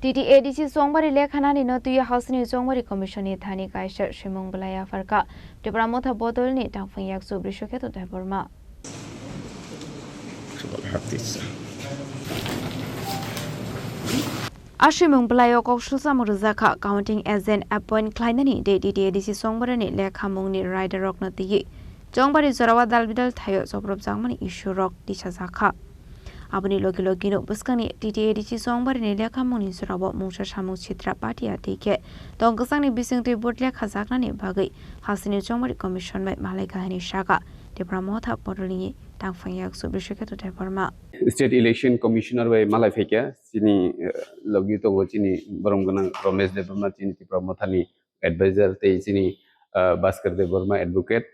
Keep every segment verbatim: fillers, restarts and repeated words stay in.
T T A D C Chongbari lekhanani no twi Hasini Chongbari Commission ni thani kaisa swimung bwlai yapharkha Tipra Motha bodolni tangphang yakchu Brishoketu Debbarma. A swimung bwlaio kok susamung rwjakha counting agent appoint khlainani de T T A D C Chongbarani lekhamungni raidarokno twiwi Chongbari jorao dalbidal thaio chopropjakmani issue rok tisajakha. Aboni logi logino bwskangni T T A D C Chongbarini lekhamungni jorao mungsa samung sitra patia tei khe tong kwchangni bisingtwi vote lekhajaknani bagwi Hasini Chongbari Commission bai malai kahini saka Tipra Motha bodolni tangphang yakchu Brishoketu Debbarma. State Election Commissioner bai malai phaikha chini, eh, logi tongo chini borom gwnang Romesh Debbarma, chini Tipra Mothani advisor tei chini, ah, Bhaskar Debbarma advocate.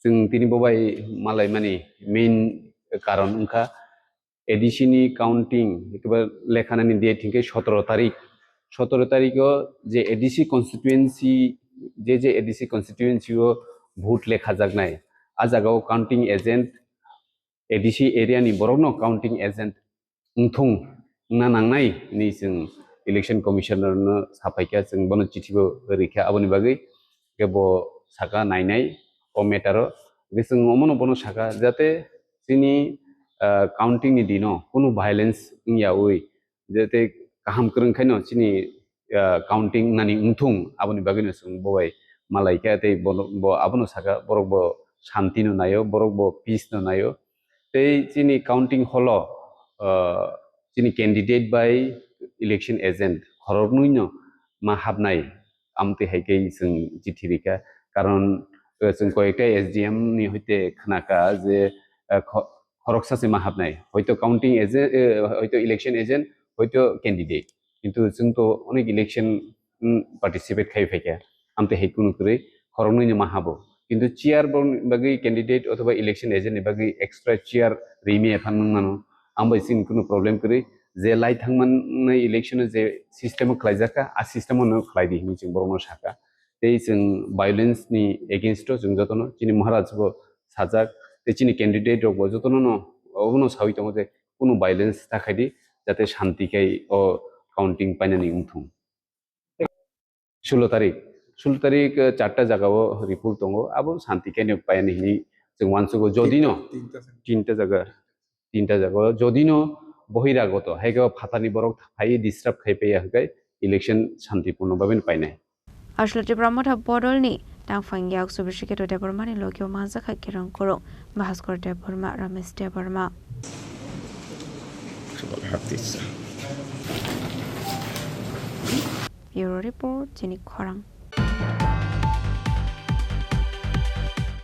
Chwng tini bo bai malaimani main karon wngkha A D C ni counting, ekebar lekhanani date hinkhe sotoro tarik. Sotoro tarikho je A D C constituency, je je A D C constituency o vote lekhajaknai, a jagao counting agent A D C area ni borokno counting agent wngthung wngna nangnai hinwi chwng Election Commissioner no saphaikha, chwng bono chithi bo rikha. Aboni bagwi khe bo saka nainai o matter o. Hwnkhe chwng omono bono saka jate chini, ah, counting ni dino kunu violence wngyawi jate kaham kwrwng khaino chini, ah, counting nani wngthung, aboni bagwino chwng bo bai malaikha tei bono, bo abono saka, borok bo shanti no naio, borok bo peace no naio. Tei chini counting hall o, ah, chini candidate bai election agent khoroknwi no ma habnai, amtwi hai khe chwng chithi rikha. Karon, ah, chwng koyekta S D M ni hoite khnakha je, ah, kho-, khoroksa se ma habnai, hoito counting agent, eh, hoito election agent, hoito candidate, kintu chwng to onek election, mm, participate khai phaikha, amtwi hai kunu kwrwi khoroknwi no ma habo, kintu chair bo bagwi candidate othoba election agent ni bagwi extra chair rimi ephan nung mano, ang bai chini kunu problem kwrwi, je lai thangmani election o je system o khlaijakha, a system o no khlai di hinwi chwng borokno sakha. Tei chwng violence ni against o chwng jotono chini Maharaj bo sajak, tei chini candidate rok bo jotono no obono sawi tongo je kunu violence ta khai di, jate shanti khai o counting painani wngthung. Sulo tarik, sulo tarik, eh, charta jaga o report tongo, abo shanti khai no painani hinwi chwng uansugo. Jodi no tinta, tinta jaga, tinta jaga o jodi no bohiragoto, hai khe o phatarni borok phai disturb khai paiya hwnkhe election shantiporno babe painai. Aswk Tipra Motha bodolni tangphang yakchu Brishoketu Debbarmani logio manjakha Kiran Kurung, Bhaskar Debbarma, Ramesh Debbarma. Bureau Report, Chini Khorang.